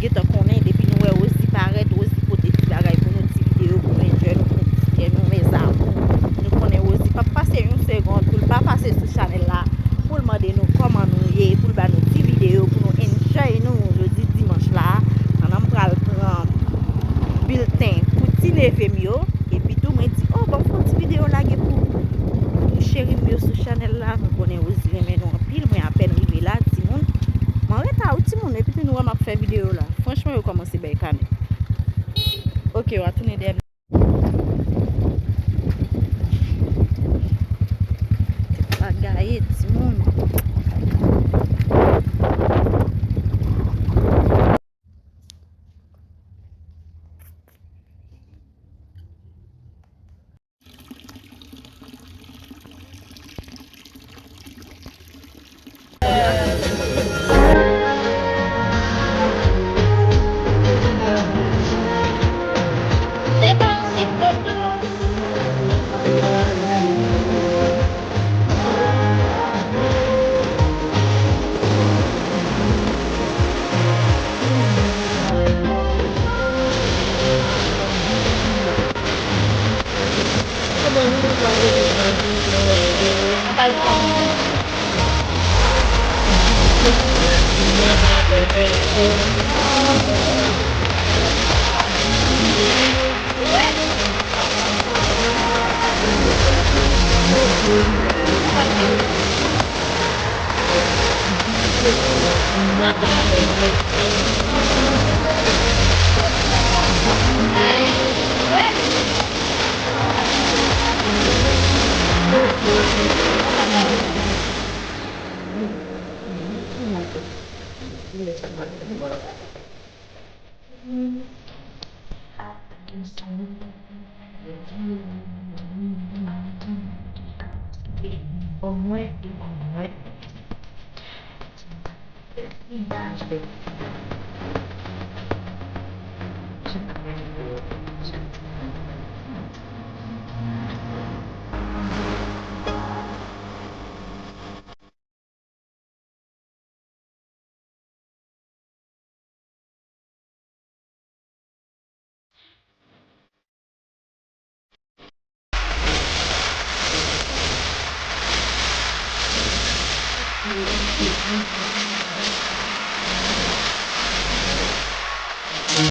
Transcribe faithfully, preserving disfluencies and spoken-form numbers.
Gentan konnen, depi nou wè Rosie parèt, Rosie pote ti bagay pou nou, ti videyo pou nou enjoy, nou pou kè nou, mes amours. Nou konnen Rosie p ap pase yon segonn pou l pa pase sou chanèl la, pou l mande nou kòman nou ye, pou l ba nou ti videyo, pou nou enjoy nou jodi dimanch la. Ann, m pral pran bilten pou ti neve m yo. Epi tou, mwen di, oh, ban m fè yon ti videyo lage pou, pou cheri m yo sou chanèl la. Nou konnen Rosie renmen nou anpil. Mwen apèn rive la, timoun. Mwen anreta wi, timoun. Epi tou, nou wè m ap fè videyo la. Franchman, yo kòmanse bay kanè. Ok, w a tounen dèyè m. Tèt pa gaye, timoun.